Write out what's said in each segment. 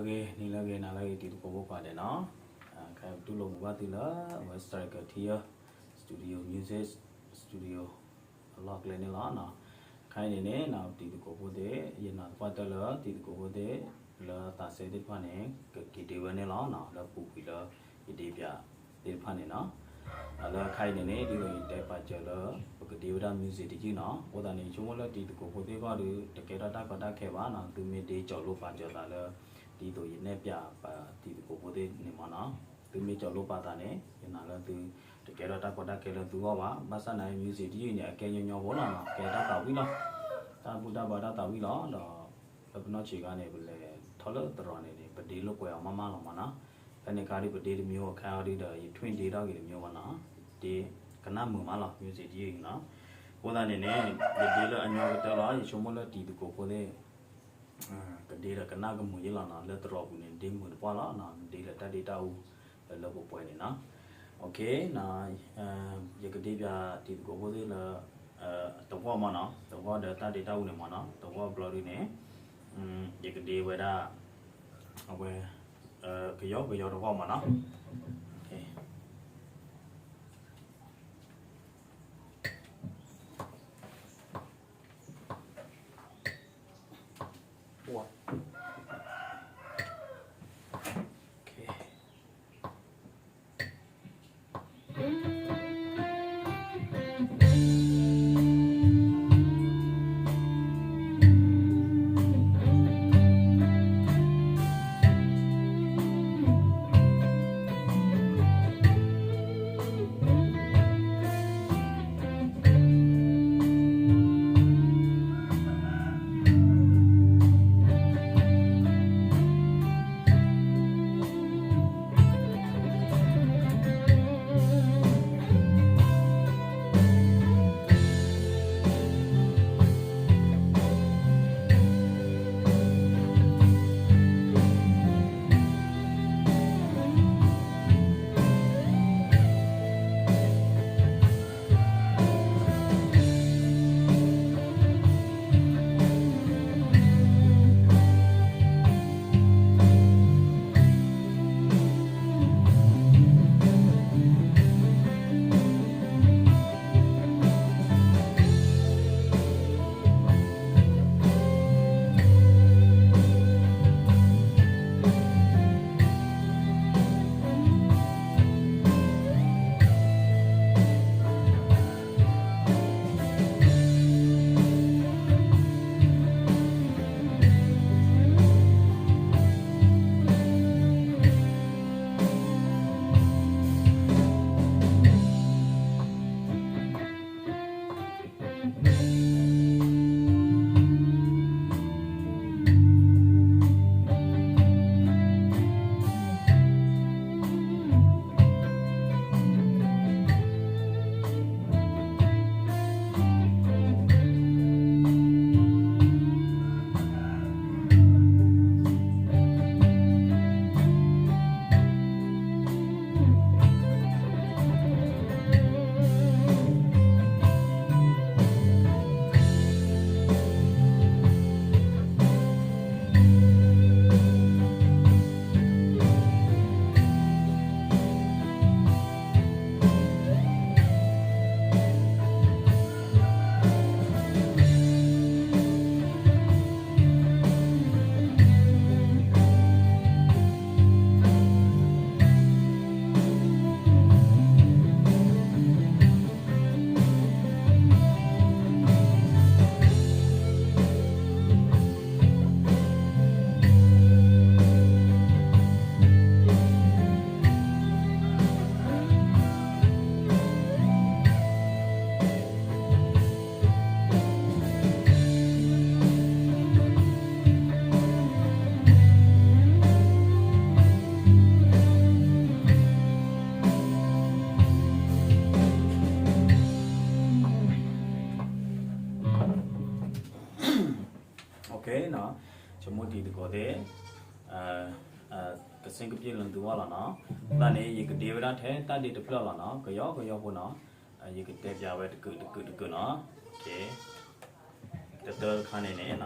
ဂ့ၤ နံၤလၢဂ့ၤ နၤလၢဂ့ၤ တံၤသကိးဖိကိးဂၤဒဲးနီၤ, ခဲအံၤပတူၢ်လိာ်မုာ်ဘၣ်သုလၢ အဝဲ Striker Tea Studio Music Studio အလီၢ်ကျဲန့ၣ်လီၤ. ခဲအံၤန့ၣ်န့ၣ် တံၤသကိးဖိသ့ၣ် ယနာ်သပှၢ်တၢၢ်လၢတံၤသကိးဖိသ့ၣ် လၢသးစဲသ့ၣ်တဖၣ်န့ၣ် ကက့ၤဒ့ဝဲန့ၣ်လီၤ, လၢပူၤကွံာ်လၢ ယဒ့ပၠးသ့ၣ်တဖၣ်န့ၣ်နီၤ. လၢခဲအံၤန့ၣ်န့ၣ် ဒ်သိးယတဲပာ်စၢၤလၢ ပကဒ့ဝဲဒၣ် music တယုၢ်နီၤ, အဃိသတးန့ၣ် ယဆိကမိၣ်လၢတံၤသကိးဖိသ့ၣ်အဂီၢ်ဒီး တကဲထီၣ်တၢ်ကီတၢ်ခဲဘၣ်နီၤ, သုမ့ၢ်ဒ့ကၠီၤလိပာ်စၢၤသးလၢ ဒ်သိးယနဲၣ်ပၠးပတံၤသကိးဖိသ့ၣ်န့ၣ်မ့ၢ်နီၤ, သုမ့ၢ်ကၠီၤလိပာ်သးန့ၣ် ယနာ်လၢသု တကဲထီၣ်တၢ်ကီတၢ်ခဲလၢသုဂီၢ်ဘၣ်, ဘၣ်ဆၣ်န့ၣ် music တယုၢ်န့ၣ် အကဲညီညီဖိလီၤနီၤ, ကဲတၢ်သးဝံၣ်လီၤ, တၢ်ဘူၣ်တၢ်ဘါတၢ်သးဝံၣ်လီၤ, ဒီး လၢပနီၢ်ဆံးခါန့ၣ် ပလဲၤထီၣ်လၢသရိာ်န့ၣ်န့ၣ် ပဒ့လိာ်ကွဲအီၤမးမးလီၤမ့ၢ်နီၤ, ဖဲန့ၣ်အခါဒီးပဒ့တမံၤအိၣ်, ခဲအံၤဒီး ယထွံၣ်ဒ့ထီၣ်က့ၤတမံၤမ့ၢ်နီၤ, ဒ့ကနၣ်မုာ်မးလီၤ music တယုၢ်အံၤနီၤ, အဃိသတးန့ၣ်န့ၣ် ယဒ့လၢအညီကတၢၢ်လီၤ, ယဆိကမိၣ်လၢတံၤသကိးဖိသ့ၣ် ကဒ့ဒီးကနၣ်ကမုာ်ယ့ၣ်လီၤနီၤ, လၢသရိာ်ပူၤန့ၣ် ဒ့မုာ်တပှၢ်လီၤ, ဒ့လၢတၢ်ဒ့တၢ်အူ လၢလၢပှဲၤပှဲၤန့ၣ်နီၤ. ယကဒ့ပၠးတံၤသကိးဖိသ့ၣ်လၢ တဝီမ့ၢ်နီၤ, တဝီဒီးတၢ်ဒ့တၢ်အူန့ၣ်မ့ၢ်နီၤ, တဝီဘျီဒုန့ၣ် ယကဒ့ဝဲဒၣ် အဝဲ ကယီကယီတဝီမ့ၢ်နီၤ. ဆိကမိၣ်တံၤသကိးသ့ၣ် ကစ့ၣ်ကပျ့ၢ်လၢသုဂီၢ်လီၤနီၤ, အဃိသတးန့ၣ် ယကဒ့ဝဲဒၣ်ထဲတၢ်ဒ့တဖျၢၣ်လီၤနီၤ, ကယီကယီဖိနီၤ, ယကတဲပၠးဝဲတကုာ်တကုာ်တကုာ်နီၤ, တတၢတခါန့ၣ်န့ၣ်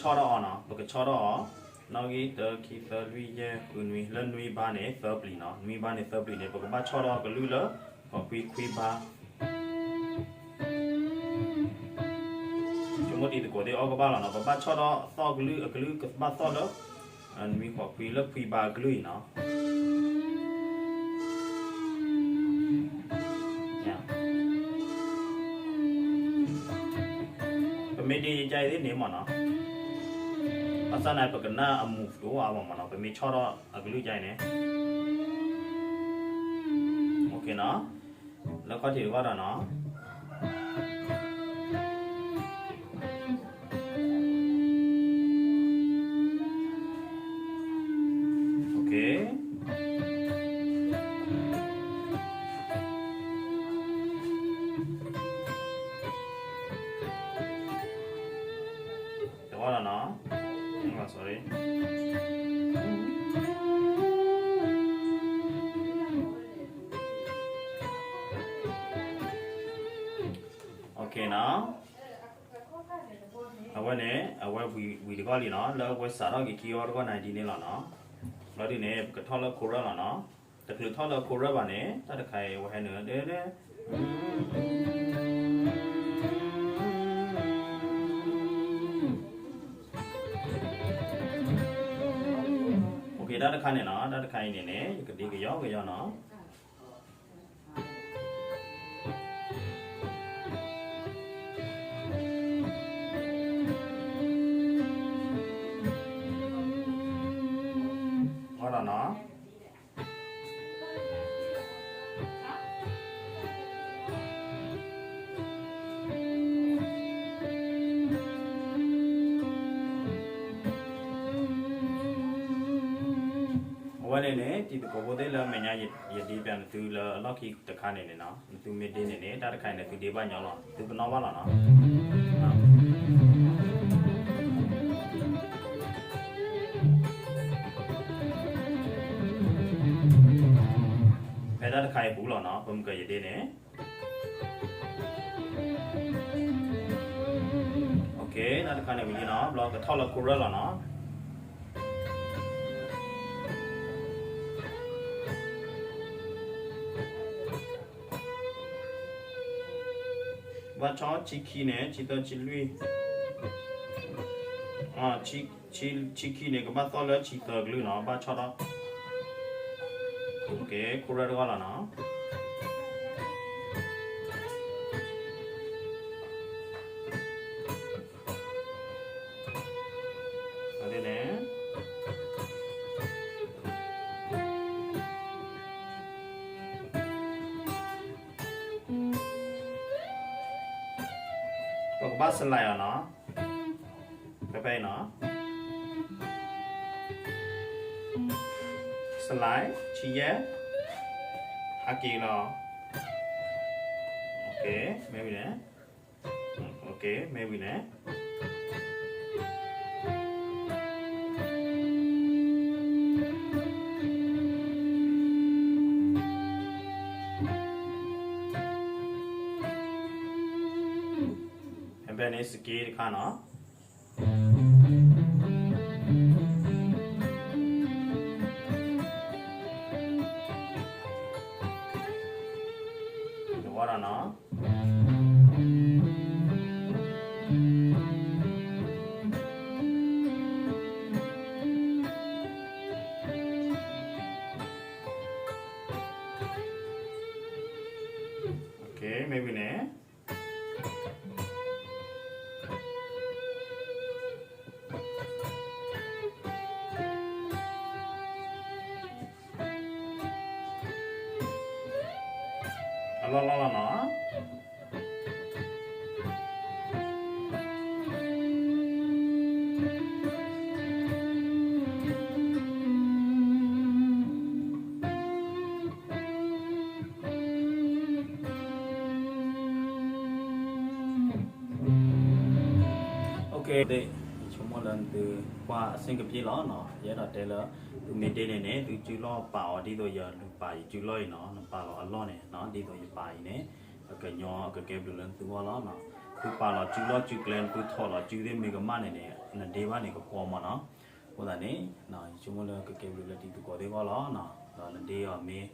ဆီၣ်ထီၣ်အီၤနီၤ, ပကဆီၣ်ထီၣ်အီၤ, နီၣ်ဂံၢ်တၢ ခံ သၢ လွံၢ် ယဲၢ် ဃု နွံ, လၢနွံဘါန့ၣ် သၢပျံၤနီၤ, နွံဘါန့ၣ် သၢပျံၤန့ၣ် ပကဘၣ်ဆီၣ်ထီၣ်အီၤကလုၢ်လၢ ဃိးခွံ ခွံဘါ ဆိကမိၣ်တံၤသကိးသ့ၣ်အီၣ်ကဘၣ်လီၤနီၤ, ပဘၣ်ဆီၣ်ထီၣ်အသီၣ်ကလုၢ် အကလုၢ်ကဘၣ်သီၣ်လၢ နွံ ဃိး ခွံ လၢခွံဘါအကလုၢ်အံၤနီၤ. ပမ့ၢ်ဒ့ယကါအံၤသ့ၣ်န့ၣ်မ့ၢ်နီၤ, ဘၣ်ဆၣ်န့ၣ် ပကနၣ်အမူးတအိၣ်အါဘၣ်မ့ၢ်နီၤ, ပမ့ၢ်ဆီၣ်ထီၣ်အကလုၢ်ကါအံၤန့ၣ် OK နီၤ, လၢခီၣ်ထံးတဂီၢ်ဒီးနီၤ. OK. တဝီလီၤနီၤ, sorry. OK နီၤ, အဝဲန့ၣ် အဝဲဝံၤတဂီၢ်လံနီၤ, လၢအဝဲစးထီၣ်က့ၤခံအီၤတဂီၢ်န့ၣ်ဒ်န့ၣ်လီၤနီၤ. ဘျီဒ်န့ၣ် ပကထီၣ်လၢ chorus လီၤနီၤ. တချုးထီၣ်လၢ chorus ဘၣ်န့ၣ် တၢ်တခါအံၤ အဝဲဟဲနုာ် OK တၢ်တခါန့ၣ်နီၤ, တၢ်တခါအံၤန့ၣ်န့ၣ် ယကဒ့ကယီကယီနီၤ. အီၤနီၤနီၤ, အဝဲန့ၣ်န့ၣ် တံၤသကိးဖိသ့ၣ်လၢအမဲာ်ညါ ယဒ့ပျးနသုလၢအလီၢ်ခံတခါန့ၣ်န့ၣ်နီၤ, နသုမ့ၢ်ဒ့န့ၣ်န့ၣ် တၢ်တခါအံၤန့ၣ် သုဒ့ဘၣ်ညီလီၤ, သုကနီၣ်ဘၣ်လီၤနီၤ. ဖဲတၢ်တခါအံၤပူၤလီၤနီၤ, ပမ့ၢ်ကယဒ့န့ၣ် OK တၢ်တခါန့ၣ်ဝံၤလံနီၤ, ဘျီကထီၣ်လၢ chorus လီၤနီၤ. ဘၣ်ဆီၣ်ဆံခံန့ၣ် ဆံသၢ ဆံလွံၢ်, ဆံခံန့ၣ် ကဘၣ်သီၣ်လၢဆံသၢကလုၢ်နီၤ, ဘၣ်ဆီၣ်ထီၣ် OK chorus တဂီၢ်လီၤနီၤ. အဒ်န့ၣ် ပကဘၣ် slide အီၤနီၤ, ဖဲဖဲအံၤနီၤ, slide ဆံယဲၢ်, ဟးက့ၤလီၤ, OK မ့ၢ်ဝံၤန့ၣ်, OK မ့ၢ်ဝံၤန့ၣ် ဖဲဖဲန့ၣ် scale တခါနီၤ. တဝီဒီးနီၤ. OK မ့ၢ်ဝံၤန့ၣ် အလီၢ်လီၢ်လီၤနီၤ. OK သ့ၣ်, ယဆိကမိၣ်လၢနသုကွၢ်အဆင်ပြေလီၤနီၤ. ယအဲၣ်ဒိးတဲလၢ သုမ့ၢ်ဒ့န့ၣ်န့ၣ် သုစုလီၢ်ပာ်အီၤဒ်သိးယပာ်ယစုလီၢ်အံၤနီၤ, နပာ်လီၤအလီၢ်န့ၣ်နီၤ, ဒ်သိးယပာ်အံၤန့ၣ် အကညီအကကဲဘျုးလၢနသုဂီၢ်လီၤနီၤ. သုပာ်လီၤစုလီၢ်စုကျဲ သုထီၣ်လီၤစုသ့ၣ်မ့ၢ်ကမၣ်န့ၣ်န့ၣ် နဒ့ဘၣ်န့ၣ်ကကီမးနီၤ. အဃိသတးန့ၣ် ယဆိကမိၣ်လၢကကဲဘျုးလၢတံၤသကိးသ့ၣ်အဂီၢ်လီၤ. ဒီးနဒ့အီၤမ့ၢ်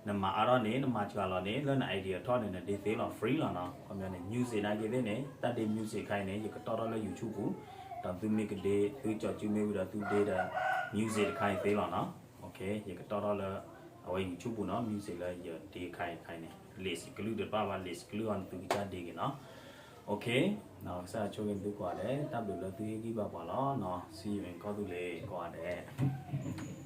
နမၤအါထီၣ်န့ၣ် နမၤစှၤလီၤန့ၣ် လၢန idea ထီၣ်န့ၣ် နဒ့သ့လီၤ free လီၤနီၤ. ခီပညီန့ၣ် music နာ်က့သ့ၣ်န့ၣ် တၢ်ဒ့ music တခါအံၤန့ၣ် ယကတီၢ်ထီၣ်လၢ YouTube ပူၤ, ဒီးသုမ့ၢ်ကဒ့ သုကၠီစုမ့ၢ်ဝံၤဒီးသုဒ့ဒီး music တခါအံၤသ့လီၤနီၤ. ယကတီၢ်ထီၣ်လၢ အဝဲ YouTube ပူၤနီၤ music လၢယဒ့တခါအံၤတခါအံၤန့ၣ် လံာ်စကလုၢ်တဘၣ်ဘၣ် လံာ်စကလုၢ်အီၤန့ၣ် သုကစၢ်ဒ့က့ၤနီၤ. ကစၢ်ယွၤဆိၣ်ဂ့ၤသုကိးဂၤဒဲး တၢ်ဘျုးလၢသုဟ့ၣ်ဂံၢ်ဘါပှၤလီၤနီၤ. See you in ကီၢ်သူလ့ၤကိးဂၤဒဲး.